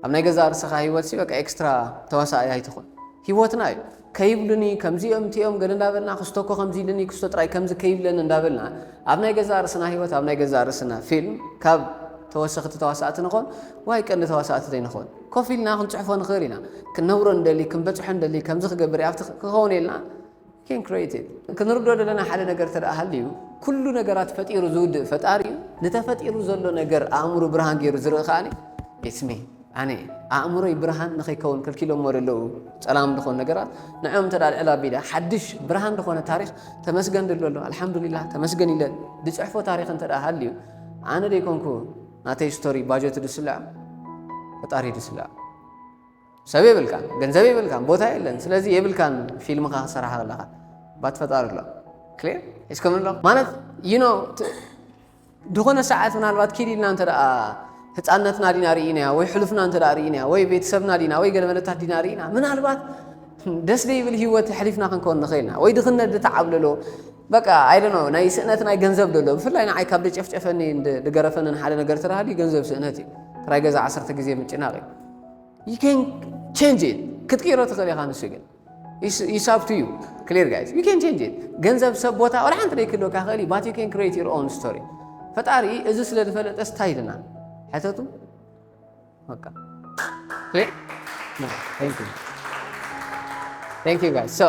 ኣብ ናይ ገዛእ ርእስኻ ህይወት ሲ በቃ ኤክስትራ ተዋሳኣይ ኣይትኹን። ህይወትና እዩ። ከይብሉኒ ከምዚኦም እቲኦም ገለ እንዳበልና ክስቶ እኮ ከምዚ ኢሉኒ ክስቶ ጥራይ ከምዚ ከይብለኒ እንዳበልና ኣብ ናይ ገዛእ ርእስና ህይወት ኣብ ናይ ገዛእ ርእስና ፊልም ካብ ተወሰኽቲ ተዋሳእቲ ንኾን ዋይ ቀንዲ ተዋሳእቲ ዘይንኾን ኮፍ ኢልና ክንፅሕፎ ንኽእል ኢና። ክነብሮ ንደሊ ክንበፅሖ ንደሊ ከምዚ ክገብር ኣብቲ ክኸውን ኢልና can create it። ክንርዶ ዘለና ሓደ ነገር ተደኣ ሃልዩ ኩሉ ነገራት ፈጢሩ ዝውድእ ፈጣሪ እዩ። ንተፈጢሩ ዘሎ ነገር ኣእምሩ ብርሃን ገይሩ ዝርኢ ከኣኒ it's me። ኣነ ኣእምሮይ ብርሃን ንኸይከውን ከልኪሎሞ ዘለዉ ጸላም ዝኾኑ ነገራት ንዕኦም እንተ ልዕል ኣቢለ ሓድሽ ብርሃን ዝኾነ ታሪኽ ተመስገን ድሎ ኣሎ ኣልሓምዱሊላ ተመስገን ኢለ ድጽሕፎ ታሪኽ እንተ ደኣ ሃልዩ ኣነ ደይኮንኩ ናተይ ስቶሪ ባጀቱ ድስልዖ ፈጣሪ ድስልዖ። ሰብ የብልካን፣ ገንዘብ የብልካን፣ ቦታ የለን። ስለዚ የብልካን ፊልምኻ ክሰራሓ ከለኻ ባት ፈጣሪ ኣሎ ክሊር ሒዝኩም ኣሎ ማለት you know ዝኾነ ሰዓት ምናልባት ኪድ ኢልና እንተ ደኣ ህፃነትና ዲና ርኢናያ ወይ ሕሉፍና እንተ ደኣ ርኢናያ ወይ ቤተሰብና ዲና ወይ ገለመለታት ዲና ርኢና ምናልባት ደስ ዘይብል ህይወት ሕሊፍና ክንከውን ንኽእል ኢና ወይ ድኽነት ዝተዓብለሎ በቃ ኣይደኖ ናይ ስእነት ናይ ገንዘብ ደሎ ብፍላይ ንዓይ ካብ ደጨፍጨፈኒ ድገረፈንን ሓደ ነገር ተራሃሊ ገንዘብ ስእነት እዩ። ክራይ ገዛ ዓሰርተ ግዜ ምጭናቕ እዩ። You can change it ክትቅይሮ ትኽእል ኢኻ ንሱ ግን it's up to you clear guys you can change it ገንዘብ ሰብ ቦታ ወላ ሓንቲ ደይክልወካ ክእል but you can create your own story ፈጣሪ እዚ ስለ ዝፈለጠ ስታይልና ሕተቱ በቃ clear thank you thank you guys so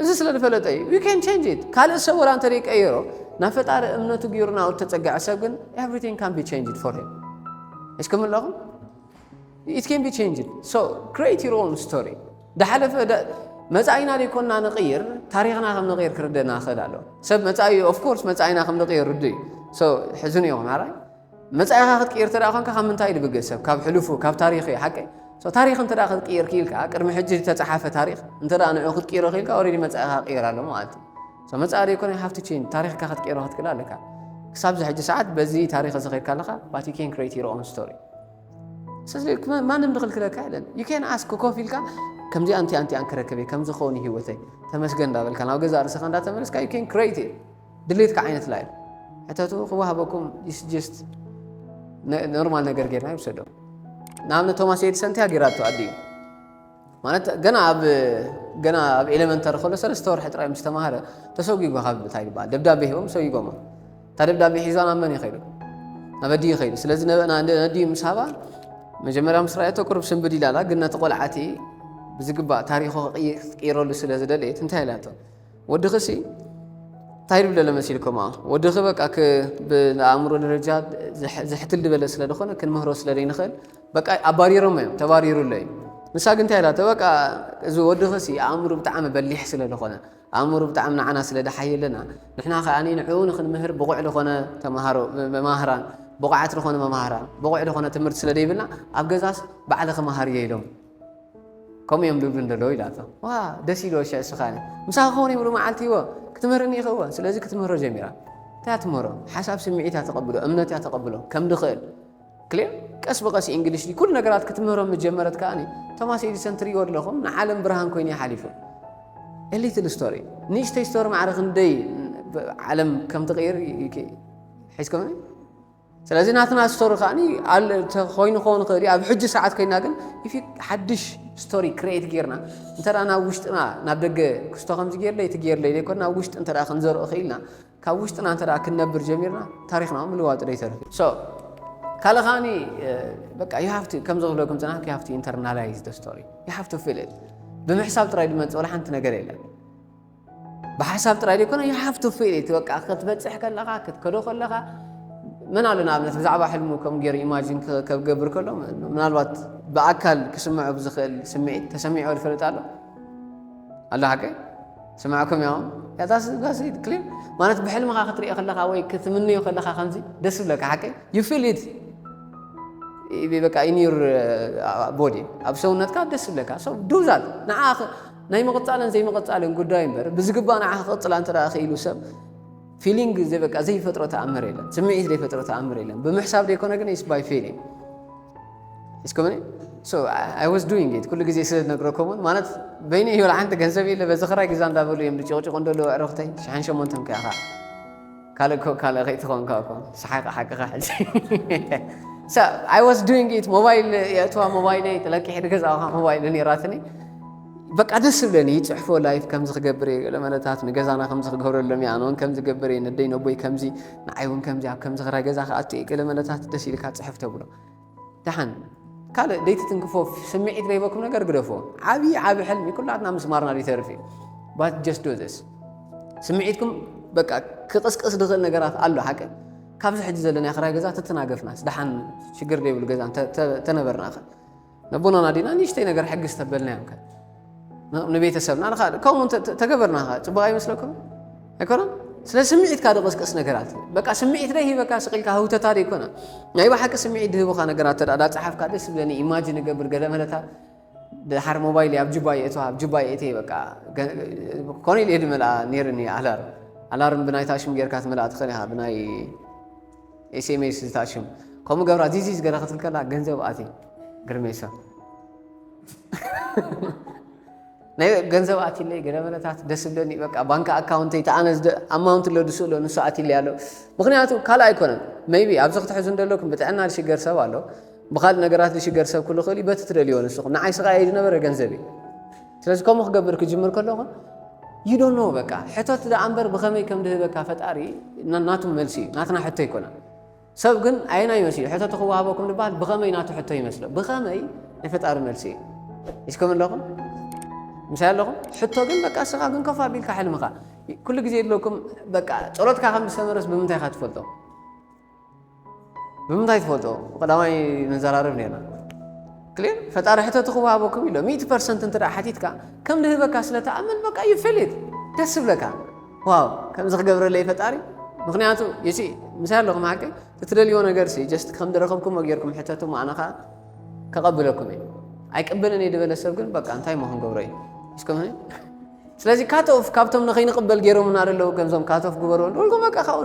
እዚ ስለ ዝፈለጠ እዩ you can change it ካልእ ሰብ ወላ እንተ ደይቀየሮ ናብ ፈጣሪ እምነቱ ገይሩ ናብኡ ተጸግዐ ሰብ ግን everything can be changed for him እስኩም ኣለኹም it can be changed so create your own story ዳሓለፈ መጻኢና ዘይኮንና ንቕይር ታሪኽና ከም ንቕይር ክርደና ክእል ኣሎ ሰብ መጻኢ of course መጻኢና ከም ንቕይር ርዱ እዩ ሕዝን እዮም ሓራይ መጻኢኻ ክትቅይር ተደኣ ኮንካ ካብ ምንታይ ድብገ ሰብ ካብ ሕሉፉ ካብ ታሪኽ እዩ ሓቀይ ታሪኽ እንተ ክትቅይር ክኢልካ ቅድሚ ሕጂ ዝተጻሓፈ ታሪኽ እንተ ንዑ ክትቅይሮ ክኢልካ ኦሬዲ መጻኢኻ ቅይር ኣሎ ማለት እዩ መጻኢ ዘይኮነ ሃፍቲ ቼንጅ ታሪኽካ ክትቅይሮ ክትክእል ኣለካ ክሳብ ዝሕጂ ሰዓት በዚ ታሪኽ እዚ ከድካ ኣለኻ but you can create your own story ማንም ድኽልክለካ የለን you can ask ኮፍ ኢልካ ከምዚ ኣንቲ ኣንቲ ኣንክረክብ ከም ዝኸውን ህይወተይ ተመስገን እንዳበልካ ናብ ገዛ ርእስኻ እንዳተመለስካ you can create ድሌትካ ዓይነት ላይፍ ሕተቱ ክወሃበኩም just ኖርማል ነገር ጌርና ይውሰዶ ንኣብነት ቶማስ ኤዲሰን እንታይ ጌራቶ ኣዲኡ ማለት ገና ኣብ ገና ኣብ ኤሌመንተሪ ከሎ ሰለስተ ወርሒ ጥራይ ምስ ተማሃረ ተሰጒጉ ካብ እንታይ ይበሃል ደብዳቤ ሂቦም ሰጒጎሞ እታ ደብዳቤ ሒዛ ናብ መን ይኸይዱ ናብ ኣዲኡ ይኸይዱ ስለዚ ነዲኡ ምስ ሃባ መጀመርያ ምስ ረኣየቶ ቁሩብ ስንብድ ኢላላ ግን ነቲ ቆልዓቲ ብዝግባእ ታሪኹ ክትቅይረሉ ስለ ዝደለየት እንታይ ኢላቶ ወድኺ ሲ እንታይ ድብለለ መሲልኩም ወድኺ በቃ ብኣእምሮ ደረጃ ዝሕትል ዝበለ ስለ ዝኾነ ክንምህሮ ስለ ዘይንኽእል በቃ ኣባሪሮም እዮም ተባሪሩ ኣሎ እዩ ንሳ ግን እንታይ ኢላቶ በቃ እዚ ወድኺ ሲ ኣእምሩ ብጣዕሚ በሊሕ ስለ ዝኾነ ኣእምሩ ብጣዕሚ ንዓና ስለ ድሓየለና ንሕና ከዓ ንዕኡ ንክንምህር ብቑዕ ዝኾነ ተምሃሮ መማህራን ብቑዓት ዝኾነ መማህራን ብቑዕ ዝኾነ ትምህርቲ ስለ ደይብልና ኣብ ገዛስ ባዕልኺ መሃርዮ ኢሎም ከምኡ እዮም ዝብሉ እንደለዉ ኢላቶ ዋ ደስ ኢልዎ ሽዕ ስኻኒ ምሳኺ ክኸውን ይብሉ መዓልቲ ይዎ ክትምህርኒ ይኽእዎ ስለዚ ክትምህሮ ጀሚራ እንታይ ትምህሮ ሓሳብ ስምዒት እያ ተቐብሎ እምነት እያ ተቐብሎ ከም ድኽእል ክሊር ቀስ ብቐስ እንግሊሽ ኩሉ ነገራት ክትምህሮ ምስ ጀመረት ከኣ ቶማስ ኤዲሰን ትርእይዎ ኣለኹም ንዓለም ብርሃን ኮይኑ ይሓሊፉ ሊትል ስቶሪ ንእሽተይ ስቶሪ ማዕረ ክንደይ ዓለም ከም ትቕይር ሒዝኩም ስለዚ ናትና ስቶሪ ከዓ ኮይኑ ክኸውን ይኽእል ኣብ ሕጂ ሰዓት ኮይና ግን ሓድሽ ስቶሪ ክሬት ጌርና እንተ ናብ ውሽጥና ናብ ደገ ክስቶ ከምዚ ጌርለይ እቲ ጌርለይ ዘይኮን ናብ ውሽጢ እንተ ክንዘርኦ ክኢልና ካብ ውሽጥና እንተ ክንነብር ጀሚርና ታሪኽና ምልዋጡ ዘይተርፍ ካልእ ከዓኒ በቃ you have to ከም ዝብለኩም ዝና you have to internalize the story you have to feel it ብምሕሳብ ጥራይ ዝመፅእ ወላ ሓንቲ ነገር የለን ብሓሳብ ጥራይ ዘይኮነ you have to feel it በቃ ክትበፅሕ ከለኻ ክትከዶ ከለኻ መን ኣሎ ንኣብነት ብዛዕባ ሕልሙ ከም ገይሩ ኢማጂን ከገብር ከሎ ምናልባት ብኣካል ክስምዖ ብዝኽእል ስምዒት ተሰሚዕዎ ዝፈልጥ ኣሎ ኣሎ ሓቀይ ስማዕኩም ያው ያታስ ጋስ ክሊር ማለት ብሕልምኻ ክትሪኦ ከለኻ ወይ ክትምንዮ ከለኻ ከምዚ ደስ ዝብለካ ሓቀይ you feel it በቃ in your body ኣብ ሰውነትካ ደስ ዝብለካ so do that ንዓ ናይ ምቕጻልን ዘይምቕጻልን ጉዳይ እምበር ብዝግባእ ንዓ ክቕጽላ እንተ ክኢሉ ሰብ ፊሊንግ በቃ ዘይፈጥሮ ተኣምር የለን ስምዒት ዘይፈጥሮ ተኣምር የለን ብምሕሳብ ዘይኮነ ግን is by feeling እስከመ so I was doing it ኩሉ ግዜ ስለ ዝነግረኩም ማለት በይነ ይወላ ሓንቲ ገንዘብ የለ በዚ ክራይ ግዛ እንዳበሉ እዮም ዝጭቕጭቑ እንደለዉ ኣዕሩኽተይ ሽሓን ሸሞንተን ከያኻ ካልእ ካልእ ከይትኸውን ካብኮ ሰሓቂ ሓቅኻ ሕጂ I was doing it. ሞባይል የእትዋ፣ ሞባይለይ ተለቂሐ ገዛ ሞባይል ነይራትኒ። በቃ ደስ ዝብለኒ ይፅሕፎ፣ ላይፍ ከምዚ ክገብር እየ፣ ገለ መለታት ንገዛና ከምዚ ክገብረሎም እየ፣ ኣነ እውን ከምዚ ገብር እየ፣ ነደይ ነቦይ ከምዚ፣ ንዓይ እውን ከምዚ ኣብ ከምዚ ክራይ ገዛ ክኣቱ እየ፣ ገለ መለታት ደስ ኢልካ ፅሕፍ ተብሎ። ደሓን ካልእ ደይትትንክፎ፣ ስምዒት ዘይበኩም ነገር ግደፎ። ዓብዪ ዓቢ ሕልሚ ኩላትና ምስማርና ይተርፍ እዩ። But just do this። ስምዒትኩም በቃ ክቕስቅስ ዝኽእል ነገራት ኣሎ ሓቂ። ካብዚ ሕጂ ዘለና ክራይ ገዛ ተተናገፍናስ ደሓን ሽግር ዘይብሉ ገዛ እንተ- ተ- ተነበርና ኸ ነቦናና ዲና ንእሽተይ ነገር ሕግዝ ተበልናዮም ከ ን- ንቤተሰብና ንኻልእ ከምኡ እንተ- ተ- ተገበርና ኸ ፅቡቕ ኣይመስለኩም? ኣይኮነን? ስለ ስምዒትካ ድቕስቅስ ነገራት በቃ ስምዒት ደይ ሂበካ ስቕ ኢልካ ህውተታ ደይኮነ ናይ ብሓቂ ስምዒት ድህቡኻ ነገራት ተዳ ዳፀሓፍካ ደስ ዝብለኒ ኢማጂን እገብር ገለ መለታት ድሓር ሞባይል ኣብ ጁባ የእትዋ ኣብ ጁባ የእትየ በቃ ኮነ ኢለ ድመልኣ ነይርኒ ኣላርም ኣላርም ብናይታ ሽም ጌርካ ትመልኣ ትኽእል ኢኻ ብናይ ኤስኤምኤስ ዝታ ሽም ከምኡ ገብራ ዚዚ ዝገለ ክትልከላ ገንዘብ ኣትየ ግርሜሳ ናይ ገንዘብ ኣትለይ ገለ መለታት ደስ ዝብለኒ በቃ ባንክ ኣካውንተይ ተኣነ ኣማውንት ለ ድስእሎ ንሱ ኣትለይ ኣሎ ምክንያቱ ካልእ ኣይኮነን maybe ኣብዚ ክትሕዙ እንደለኩም ብጥዕና ዝሽገር ሰብ ኣሎ ብኻልእ ነገራት ዝሽገር ሰብ ኩሉ ክእል እዩ በቲ ትደልዮ ንስኹም ንዓይ ስቓይ ዝነበረ ገንዘብ እዩ ስለዚ ከምኡ ክገብር ክጅምር ከለኹ you don't know በቃ ሕቶት ደኣ እምበር ብኸመይ ከም ድህበካ ፈጣሪ ናቱ መልሲ እዩ ናትና ሕቶ ኣይኮነን ሰብ ግን ኣየናይ መሲሉ ሕቶ ተኽወሃበኩም ዝበሃል ብኸመይ ናቱ ሕቶ ይመስሎ ብኸመይ ናይ ፈጣሪ መልሲ እዩ ሒዝኩም ኣለኹም ምሳይ ኣለኹም ሕቶ ግን በቃ እስኻ ግን ከፍ ኣቢልካ ሕልምኻ ኩሉ ግዜ የድለኩም በቃ ጸሎትካ ከም ዝሰመረስ ብምንታይ ኢኻ ትፈልጦ ብምንታይ ትፈልጦ ቀዳማይ ንዘራረብ ነርና ክሊር ፈጣሪ ሕቶ ትኽወሃበኩም ኢሎ ሚእቲ ፐርሰንት እንተ ሓቲትካ ከም ድህበካ ስለ ተኣምን በቃ you feel it ደስ ዝብለካ ዋው ከምዚ ክገብረለይ ፈጣሪ ምክንያቱ ይሲ ምሳይ ኣለኹም ሓቂ ትትደልዮ ነገር ሲ just ከም ድረኸብኩሞ ጌርኩም ሕተቱ ኣነ ከዓ ከቐብለኩም እየ ኣይቅበልን እየ ዝበለ ሰብ ግን በቃ እንታይ ሞ ክንገብሮ እዩ እስከ ስለዚ ካቶፍ ካብቶም ንኸይንቕበል ገይሮምና ዘለዉ ከምዞም ካቶፍ ግበሩ ወልኩም በቃ ካብኡ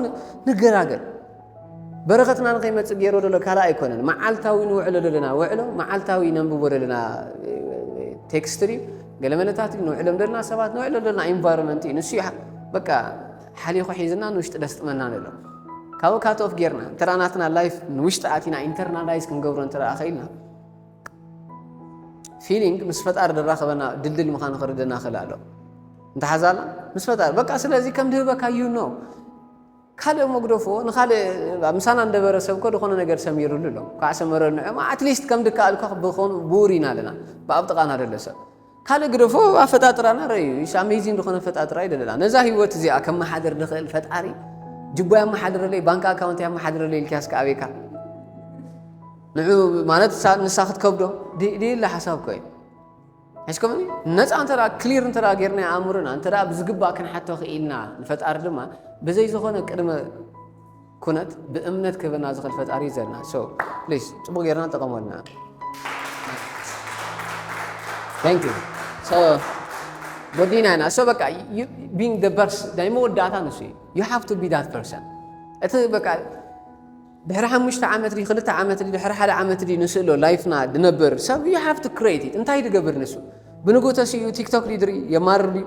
ንገራገር በረኸትና ንኸይመፅእ ገይሮ ዘሎ ካልእ ኣይኮነን መዓልታዊ ንውዕሎ ዘለና ውዕሎ መዓልታዊ ነንብቦ ዘለና ቴክስት ድዩ ገለመለታት እዩ ንውዕሎም ዘለና ሰባት ንውዕሎ ዘለና ኢንቫይሮንመንት እዩ ንሱ በቃ ሓሊኹ ሒዝና ንውሽጢ ደስጥመና ንሎ ካብኡ ካት ኦፍ ጌርና እንተ ናትና ላይፍ ንውሽጢ ኣቲና ኢንተርናላይዝ ክንገብሮ እንተ ኸኢልና ፊሊንግ ምስ ፈጣሪ ደራኸበና ድልድል ምዃኑ ክርደና ክእል ኣሎ እንተሓዛላ ምስ ፈጣሪ በቃ ስለዚ ከም ድህበካ you know ካልእ መግደፎ ንኻልእ ምሳና እንደበረ ሰብ ኮ ዝኾነ ነገር ሰሚሩሉ ኣሎ ኳዕ ሰመረ ንዕማ ኣትሊስት ከም ድከኣልካ ብኾኑ ብኡር ኢና ኣለና ብኣብ ጥቓና ደሎ ሰብ ካልእ ግደፎ ኣፈጣጥራና ረዩ ኢስ ኣሜዚንግ ዝኾነ ፈጣጥራ እዩ ደለና ነዛ ህይወት እዚኣ ከመሓድር ድኽእል ፈጣሪ ጅቦ ያመሓድረለይ ባንክ ኣካውንት ያመሓድረለይ ኢልካ እስከ ኣበይካ ንዑ ማለት ንሳ ክትከብዶ ድላ ሓሳብ ኮይ ሒዝኩም ነፃ እንተ ክሊር እንተ ጌርና ኣእምሮና እንተ ብዝግባእ ክንሓቶ ክኢልና ንፈጣሪ ድማ ብዘይ ዝኾነ ቅድመ ኩነት ብእምነት ክህበና ዝኽእል ፈጣሪ እዩ ዘለና ፕሊስ ፅቡቅ ጌርና ንጠቀመልና ወዲና ኢና so በቃ ቢንግ በርስ ናይ መወዳእታ ንሱ you have to be that person እቲ በቃ ድሕሪ ሓሙሽተ ዓመት ድዩ ክልተ ዓመት ድዩ ድሕሪ ሓደ ዓመት ድዩ ንስእሎ ላይፍና ድነብር ሰብ you have to create it እንታይ ድገብር ንሱ ብንጉ ተሲኡ ቲክቶክ ድዩ ድርኢ የማርር ድዩ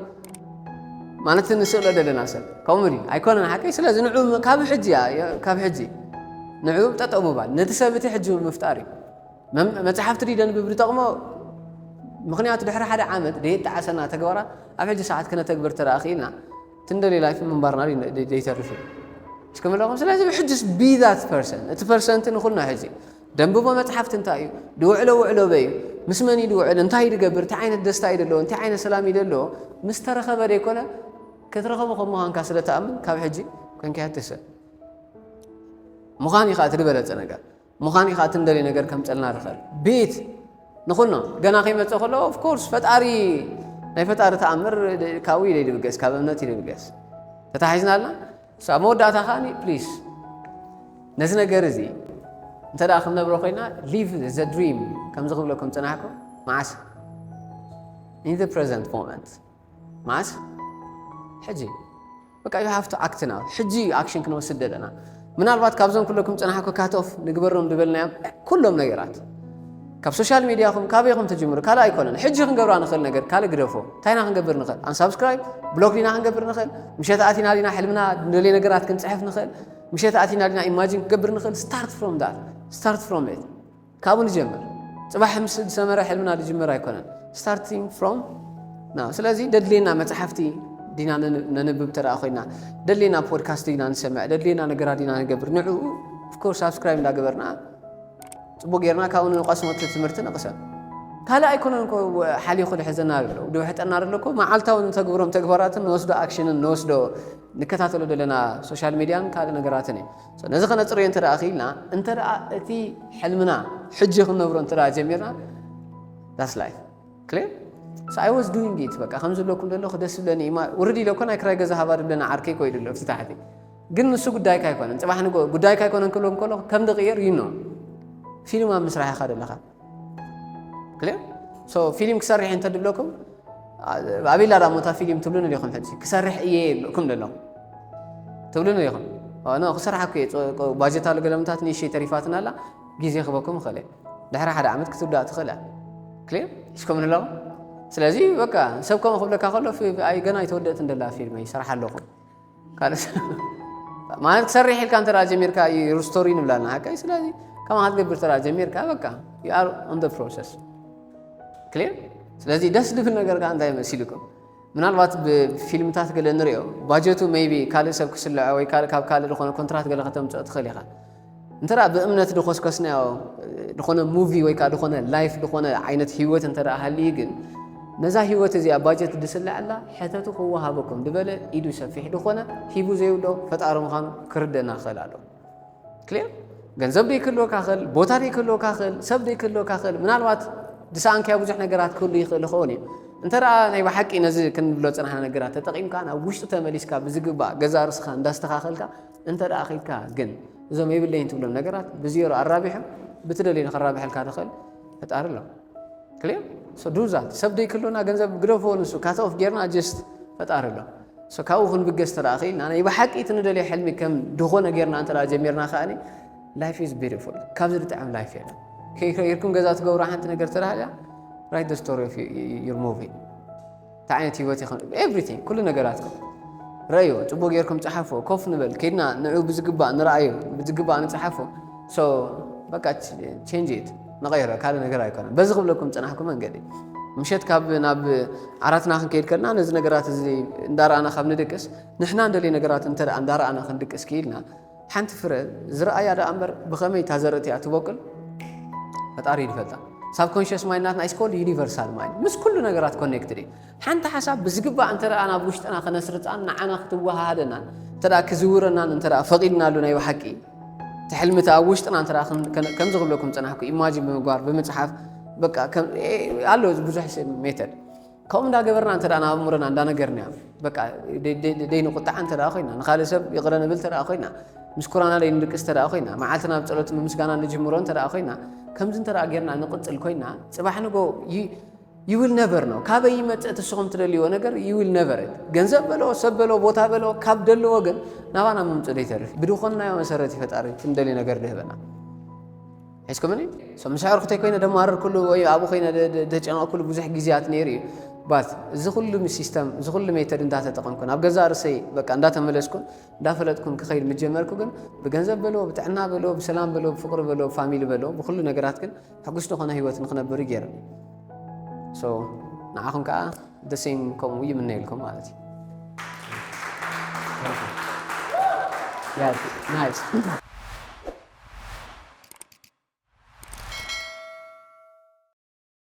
ማለት ንስእሎ ዘለና ሰብ ከምኡ ድዩ ኣይኮነን ሓቀይ ስለዚ ንዑ ካብ ሕጂ እያ ካብ ሕጂ ንዑ ጠጠው ምባል ነቲ ሰብ እቲ ሕጂ ምፍጣር እዩ መም- መጽሓፍቲ ድዩ ደንብብ ዝጠቕሞ ምኽንያቱ ድሕሪ ሓደ ዓመት ደየጣዓሰና ተግባራት ኣብ ሕጂ ሰዓት ክነተግብር ተረኣ ክኢልና ትንደሊ ላይፍ ምንባርና ደይተርፍ እዩ እስከምለኹም ስለዚ ሕጅስ be that person እቲ ፐርሰንቲ ንኹልና ሕጂ ደንብቦ መጽሓፍቲ እንታይ እዩ ድውዕሎ ውዕሎ በይ እዩ ምስ መን እዩ ድውዕል እንታይ እዩ ድገብር እንታይ ዓይነት ደስታ እዩ ደለዎ እንታይ ዓይነት ሰላም እዩ ደለዎ ምስ ተረኸበ ደይኮነ ክትረኸቦ ከም ምዃንካ ስለ ተኣምን ካብ ሕጂ ኮንካ ያትሰ ምዃን እዩ ከዓ እቲ ዝበለጸ ነገር ምዃን ኢኻ እቲ እንደልዮ ነገር ከምፀልና ንኽእል ቤት ንኹኖ ገና ከይመፀ ከሎ ኦፍኮርስ ፈጣሪ ናይ ፈጣሪ ተኣምር ካብኡ ኢለ ይድብገስ ካብ እምነት ይድብገስ ተታሒዝና ኣላ ኣብ መወዳእታ ከዓኒ ፕሊስ ነዚ ነገር እዚ እንተ ደኣ ክንነብሮ ኮይና ሊቭ ዘ ድሪም ከምዚ ክብለኩም ፅናሕኩም መዓስ in the present moment መዓስ ሕጂ በቃ you have to act now ሕጂ እዩ ኣክሽን ክንወስድ ዘለና ምናልባት ካብዞም ኩለኩም ፅናሕኮ ካት ኦፍ ንግበሮም ዝበልናዮም ኩሎም ነገራት ካብ ሶሻል ሚድያኹም ካበይኹም ትጅምሩ? ካልእ ኣይኮነን። ሕጂ ክንገብራ ንኽእል ነገር ካልእ ግደፎ። እንታይ ኢና ክንገብር ንኽእል? ኣንሳብስክራይብ፣ ብሎክ ዲና ክንገብር ንኽእል? ምሸት ኣቲና ዲና ሕልምና ንደልዮ ነገራት ክንጽሕፍ ንኽእል? ምሸት ኣቲና ዲና ኢማጂን ክገብር ንኽእል? Start from that. Start from it. ካብኡ ንጀምር። ጽባሕ ምስ ዝሰመረ ሕልምና ዝጅመር ኣይኮነን። Starting from now. ስለዚ ደድልየና መጽሓፍቲ ዲና ነን- ነንብብ ተደኣ ኮይና፣ ደድልየና ፖድካስት ዲና ንሰምዕ፣ ደድልየና ነገራት ዲና ንገብር። ንዕኡ ኦፍኮርስ ሳብስክራይብ እንዳገበርና ጽቡቅ ጌርና ካብኡ ንቐስሞ እቲ ትምህርቲ ንቕሰም። ካልእ ኣይኮነን እኮ ሓሊኹ ዝሕዘና ዘሎ፣ ድውሕጠና ዘሎ እኮ መዓልታዊ ንተግብሮም ተግባራትን ንወስዶ ኣክሽንን ንወስዶ ንከታተሎ ዘለና ሶሻል ሚድያን ካልእ ነገራትን እዩ። So ነዚ ከነጽርዮ እንተ ደኣ ክኢልና፣ እንተ ደኣ እቲ ሕልምና ሕጂ ክንነብሮ እንተ ደኣ ጀሚርና፣ that's life. Clear? So I was doing it። በቃ ከም ዝብለኩም ዘለኹ ደስ ዝብለኒ እዩ። ማ- ውርድ ኢለ እኮ ናይ ክራይ ገዛ ሃባ ድብለና ዓርከይ እኮ ኢሉ ኣሎ ኣብቲ ታሕቲ። ግን ንሱ ጉዳይካ ኣይኮነን። ጽባሕ ንግሆ ጉዳይካ ኣይኮነን ክብሎም ከሎ ከም ዝቕየር you know። ፊልም ኣብ ምስራሕ ኢኻ ዘለኻ። Clear? So ፊልም ክሰርሕ እንተ ድብለኩም፣ ኣ- ኣበይ ኣላ ዳሞ እታ ፊልም ትብሉኒ ዲኹም ሕጂ? ክሰርሕ እየ ይብለኩም ዘለኹ። ትብሉኒ ዲኹም? ኖ፣ ክሰርሓ እኮ እየ። ጾ- ቆ- ባጀት ኣሎ ገለምታት ንእሽተይ ተሪፋትና ኣላ፣ ግዜ ክበኩም ይኽእል እየ። ድሕሪ ሓደ ዓመት ክትውዳእ ትኽእል እያ። ክሊር? ሒዝኩም ኣለኹም? ስለዚ በቃ ሰብ ከምኡ ክብለካ ከሎ ፊ- ኣይ ገና ኣይተወደእትን ደላ ፊልመይ ይሰርሓ ኣለኹ። ካልእ ሰብ- ማለት ክሰርሕ ኢልካ እንተ ደኣ ጀሚርካ እዩ ስቶሪ ንብላልና ሓቀይ። ስለዚ ከማኻ ክትገብር እንተ ደኣ ጀሚርካ በቃ you are on the process። ክሊር? ስለዚ ደስ ዝብል ነገር ከኣ እንታይ መሲልኩም? ምናልባት ብፊልምታት ገለ ንሪኦ ባጀቱ maybe ካልእ ሰብ ክስልዖ ወይ ካልእ ካብ ካልእ ዝኾነ ኮንትራት ገለ ከተምጽኦ ትኽእል ኢኻ። እንተ ደኣ ብእምነት ድኾስኮስናዮ ዝኾነ ሙቪ ወይ ከዓ ዝኾነ ላይፍ ዝኾነ ዓይነት ህይወት እንተ ደኣ ሃልዩ ግን ነዛ ህይወት እዚኣ ባጀት ድስልዐላ ሕተቱ ክወሃበኩም ድበለ ኢዱ ሰፊሕ ድኾነ ሂቡ ዘይብሎ ፈጣሪ ምዃኑ ክርደና ክኽእል ኣሎ። ክሊር? ገንዘብ ደይክህልወካ ክእል፣ ቦታ ደይክህልወካ ክእል፣ ሰብ ደይክህልወካ ክእል፣ ምናልባት ዝሰኣንካዮ ብዙሕ ነገራት ክህሉ ይኽእል ይኸውን እዩ። እንተ ደኣ ናይ ብሓቂ ነዚ ክንብሎ ዝጸናሕና ነገራት ተጠቒምካ ናብ ውሽጢ ተመሊስካ ብዝግባእ ገዛእ ርእስኻ እንዳስተኻኸልካ እንተ ደኣ ኺድካ ግን እዞም የብለይን ትብሎም ነገራት ብዜሮ ኣራቢሑ ብትደልዮ ንኸራብሐልካ ዝኽእል ፈጣሪ ኣሎ። ክሊር? So do that። ሰብ ደይክህልወና ገንዘብ ግደፍዎ ንሱ ካት ኦፍ ጌርና ጀስት ፈጣሪ ኣሎ። So ካብኡ ክንብገስ ተደኣ ኽኢልና ናይ ብሓቂ እቲ ንደልዮ ሕልሚ ከም ዝኾነ ጌርና እንተ ደኣ ጀሚርና ከኣ life is beautiful። ካብዚ ዝጥዕም ላይፍ የለን። ከይከይርኩም ገዛ ትገብሩ ሓንቲ ነገር ተደኣ ሃልያ write the story of your movie። እንታይ ዓይነት ህይወት ይኸውን? Everything፣ ኩሉ ነገራትኩም ረእዮ፣ ጽቡቕ ጌርኩም ጸሓፎ፣ ኮፍ ንበል፣ ከይድና ንዑ ብዝግባእ ንረኣዮ፣ ብዝግባእ ንጸሓፎ። So በቃ ቼንጅ ኢት፣ ንቐይሮ፣ ካልእ ነገር ኣይኮነን። በዚ ክብለኩም ዝጸናሕኩ መንገዲ ምሸት ካብ ናብ ዓራትና ክንከይድ ከለና ነዚ ነገራት እዚ እንዳረኣና ካብ ንድቅስ ንሕና እንደልዮ ነገራት እንተ ደኣ እንዳረኣና ክንድቅስ ክኢልና ሓንቲ ፍረ ዝረኣያ ደኣ እምበር ብኸመይ እታ ዘርእቲ እያ ትበቁል ፈጣሪ እዩ ዝፈልጣ። ሳብኮንሽስ ማይንድ ናትና is called universal mind። ምስ ኩሉ ነገራት ኮኔክትድ እዩ። ሓንቲ ሓሳብ ብዝግባእ እንተ ደኣ ናብ ውሽጥና ከነስርጻን ንዓና ክትወሃሃደናን እንተ ደኣ ክዝውረናን እንተ ደኣ ፈቒድናሉ ናይ ብሓቂ እቲ ሕልምቲ ኣብ ውሽጥና እንተ ደኣ ከም- ከም- ከምዚ ክብለኩም ጸናሕኩ ኢማጂን ብምግባር ብምጽሓፍ በቃ ከም- ኤ- ኣሎ ብዙሕ ሜተድ ከምኡ እንዳገበርና እንተ ደኣ ናብ ኣእምሮና እንዳነገርናዮ በቃ ደይ- ደይ- ደይ ንቁጣዕ እንተ ደኣ ኮይና ንኻልእ ሰብ ይቕረ ንብል እንተ ደኣ ኮይና ምስ ኩራና ደይ ንድቅስ እንተ ደኣ ኮይና መዓልትና ብጸሎት ብምስጋና ንጅምሮ እንተ ደኣ ኮይና ከምዚ እንተ ደኣ ጌርና ንቕጽል ኮይና ጽባሕ ንጎ you will never know ካበይ ይመጽእ እቲ ንስኹም ትደልይዎ ነገር you will never it። ገንዘብ በሎ ሰብ በሎ ቦታ በሎ ካብ ደለዎ ግን ናባና ምምጽኡ ደይተርፍ ብድኾንናዮ መሰረት እዩ ፈጣሪ እቲ ንደልዮ ነገር ድህበና። ሒዝኩምኒ? So ምስ ኣዕሩኽተይ ኮይነ ደማርር ኩሉ ወይ ኣብኡ ኮይነ ደ- ደ- ደጨነቕ ኩሉ ብዙሕ ግዜያት ነይሩ እዩ። ባት እዚ ኩሉ ሲስተም እዚ ኩሉ ሜተድ እንዳተጠቐምኩ ናብ ገዛእ ርእሰይ በቃ እንዳተመለስኩን እንዳፈለጥኩን ክኸይድ ምስ ጀመርኩ ግን ብገንዘብ በሎ ብጥዕና በሎ ብሰላም በሎ ብፍቕሪ በሎ ብፋሚሊ በሎ ብኩሉ ነገራት ግን ሕጉስ ዝኾነ ህይወት ንክነብር እዩ ገይሩ። So ንዓኹም ከዓ ደሴም ከምኡ ይምነየልኩም ማለት እዩ። Yes, nice.